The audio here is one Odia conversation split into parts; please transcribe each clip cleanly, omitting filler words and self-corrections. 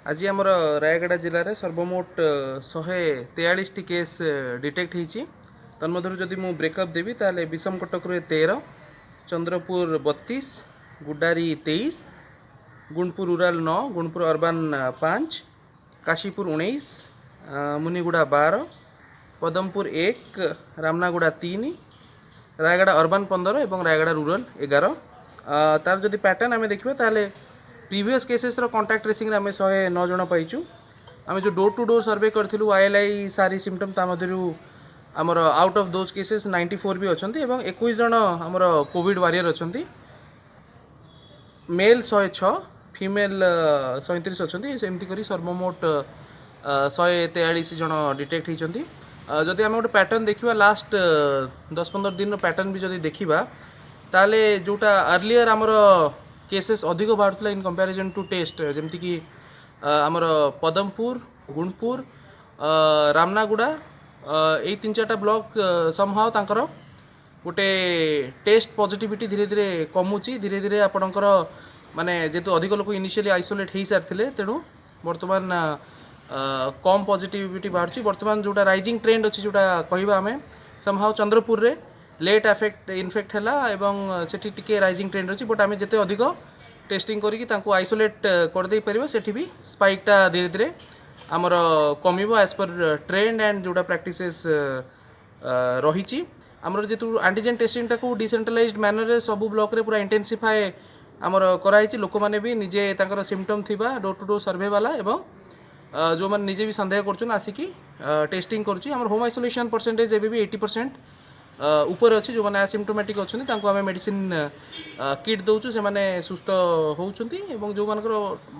ଆଜି ଆମର ରାୟଗଡ଼ା ଜିଲ୍ଲାରେ ସର୍ବମୋଟ 143ଟି କେସ୍ ଡିଟେକ୍ଟ ହେଇଛି। ତନ୍ମଧ୍ୟରୁ ଯଦି ମୁଁ ବ୍ରେକଅପ୍ ଦେବି, ତାହେଲେ ବିଷମକଟକରେ 13, Chandrapur 32, Gudari 23, Gunupur rural 9, Gunupur urban 5, Kashipur 19, Muniguda 12, Padampur 1, Ramanaguda 3, Rayagada urban 15 ଏବଂ ରାୟଗଡ଼ା ରୁରାଲ 11। ତାର ଯଦି ପ୍ୟାଟର୍ନ ଆମେ ଦେଖିବା, ତାହେଲେ ପ୍ରିଭିୟସ୍ କେସେସ୍ର କଣ୍ଟାକ୍ଟ ଟ୍ରେସିଂରେ ଆମେ 109 ଜଣ ପାଇଛୁ। ଆମେ ଯେଉଁ ଡୋର୍ ଟୁ ଡୋର୍ ସର୍ଭେ କରିଥିଲୁ ଆଇଏଲ୍ଆଇ ସାରି ସିମ୍ପଟମ୍, ତା ମଧ୍ୟରୁ ଆମର ଆଉଟ୍ ଅଫ୍ those cases 94 ବି ଅଛନ୍ତି ଏବଂ 21 ଜଣ ଆମର କୋଭିଡ଼ ୱାରିୟର ଅଛନ୍ତି। ମେଲ୍ 106, ଫିମେଲ୍ 37 ଅଛନ୍ତି। ସେମିତି କରି ସର୍ବମୋଟ 143 ଜଣ ଡିଟେକ୍ଟ ହେଇଛନ୍ତି। ଯଦି ଆମେ ଗୋଟେ ପ୍ୟାଟର୍ନ ଦେଖିବା, ଲାଷ୍ଟ 10-15 ଦିନର ପ୍ୟାଟର୍ନ ବି ଯଦି ଦେଖିବା, ତାହେଲେ ଯେଉଁଟା ଆର୍ଲିୟର ଆମର କେସେସ୍ ଅଧିକ ବାହାରୁଥିଲା ଇନ୍ କମ୍ପାରିଜନ୍ ଟୁ ଟେଷ୍ଟ, ଯେମିତିକି ଆମର ପଦମପୁର, ଗୁଣପୁର, ରାମନାଗୁଡ଼ା, ଏଇ ତିନି ଚାରିଟା ବ୍ଲକ୍ ସମହାଉ ତାଙ୍କର ଗୋଟେ ଟେଷ୍ଟ ପଜିଟିଭିଟି ଧୀରେ ଧୀରେ କମୁଛି। ଧୀରେ ଧୀରେ ଆପଣଙ୍କର ମାନେ ଯେହେତୁ ଅଧିକ ଲୋକ ଇନିସିଆଲି ଆଇସୋଲେଟ୍ ହେଇସାରିଥିଲେ, ତେଣୁ ବର୍ତ୍ତମାନ କମ୍ ପଜିଟିଭିଟି ବାହାରୁଛି। ବର୍ତ୍ତମାନ ଯେଉଁଟା ରାଇଜିଂ ଟ୍ରେଣ୍ଡ ଅଛି, ଯେଉଁଟା କହିବା ଆମେ, ସମହାଉ ଚନ୍ଦ୍ରପୁରରେ ଲେଟ୍ ଇନଫେକ୍ଟ ହେଲା ଏବଂ ସେଠି ଟିକେ ରାଇଜିଂ ଟ୍ରେଣ୍ଡ ଅଛି। ବଟ୍ ଆମେ ଯେତେ ଅଧିକ ଟେଷ୍ଟିଂ କରିକି ତାଙ୍କୁ ଆଇସୋଲେଟ୍ କରିଦେଇ ପାରିବା, ସେଠି ବି ସ୍ପାଇକ୍ଟା ଧୀରେ ଧୀରେ ଆମର କମିବ ଆଜ୍ ପର୍ ଟ୍ରେଣ୍ଡ ଆଣ୍ଡ ଯେଉଁଟା ପ୍ରାକ୍ଟିସେସ୍ ରହିଛି। ଆମର ଯେହେତୁ ଆଣ୍ଟିଜେନ୍ ଟେଷ୍ଟିଂଟାକୁ ଡିସେଣ୍ଟ୍ରାଲାଇଜ୍ଡ ମ୍ୟାନରରେ ସବୁ ବ୍ଲକରେ ପୁରା ଇଣ୍ଟେନ୍ସିଫାଏ ଆମର କରାହେଇଛି, ଲୋକମାନେ ବି ନିଜେ ତାଙ୍କର ସିମ୍ପଟମ୍ ଥିବା ଡୋର୍ ଟୁ ଡୋର୍ ସର୍ଭେ ବାଲା ଏବଂ ଯେଉଁମାନେ ନିଜେ ବି ସନ୍ଦେହ କରୁଛନ୍ତି, ଆସିକି ଟେଷ୍ଟିଂ କରୁଛି। ଆମର ହୋମ୍ ଆଇସୋଲେସନ୍ ପରସେଣ୍ଟେଜ୍ ଏବେ ବି 80% ଉପରେ ଅଛି। ଯେଉଁମାନେ ଆସିମ୍ପଟୋମାଟିକ୍ ଅଛନ୍ତି, ତାଙ୍କୁ ଆମେ ମେଡ଼ିସିନ୍ କିଟ୍ ଦେଉଛୁ, ସେମାନେ ସୁସ୍ଥ ହେଉଛନ୍ତି ଏବଂ ଯେଉଁମାନଙ୍କର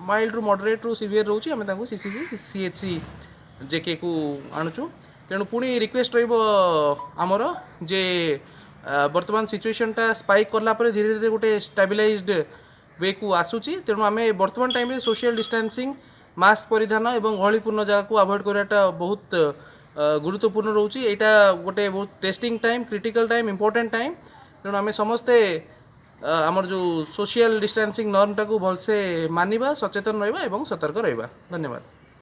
ମାଇଲ୍ଡରୁ ମଡରେଟ୍ରୁ ସିଭିୟର୍ ରହୁଛି, ଆମେ ତାଙ୍କୁ ସିସିସି, ସିଏଚସି, ଜେକେକୁ ଆଣୁଛୁ। ତେଣୁ ପୁଣି ରିକ୍ୱେଷ୍ଟ ରହିବ ଆମର ଯେ ବର୍ତ୍ତମାନ ସିଚୁଏସନ୍ଟା ସ୍ପାଇକ୍ କଲା ପରେ ଧୀରେ ଧୀରେ ଗୋଟେ ଷ୍ଟାବିଲାଇଜ୍ଡ ୱେକୁ ଆସୁଛି। ତେଣୁ ଆମେ ବର୍ତ୍ତମାନ ଟାଇମ୍ରେ ସୋସିଆଲ ଡିଷ୍ଟାନ୍ସିଂ, ମାସ୍କ ପରିଧାନ ଏବଂ ଗହଳିପୂର୍ଣ୍ଣ ଜାଗାକୁ ଆଭଏଡ଼ କରିବାଟା ବହୁତ ଗୁରୁତ୍ୱପୂର୍ଣ୍ଣ ରହୁଛି। ଏଇଟା ଗୋଟେ ବହୁତ testing time, critical time, important time। ତେଣୁ ଆମେ ସମସ୍ତେ ଆମର ଯେଉଁ ସୋସିଆଲ ଡିଷ୍ଟାନ୍ସିଂ ନର୍ମଟାକୁ ଭଲସେ ମାନିବା, ସଚେତନ ରହିବା ଏବଂ ସତର୍କ ରହିବା। ଧନ୍ୟବାଦ।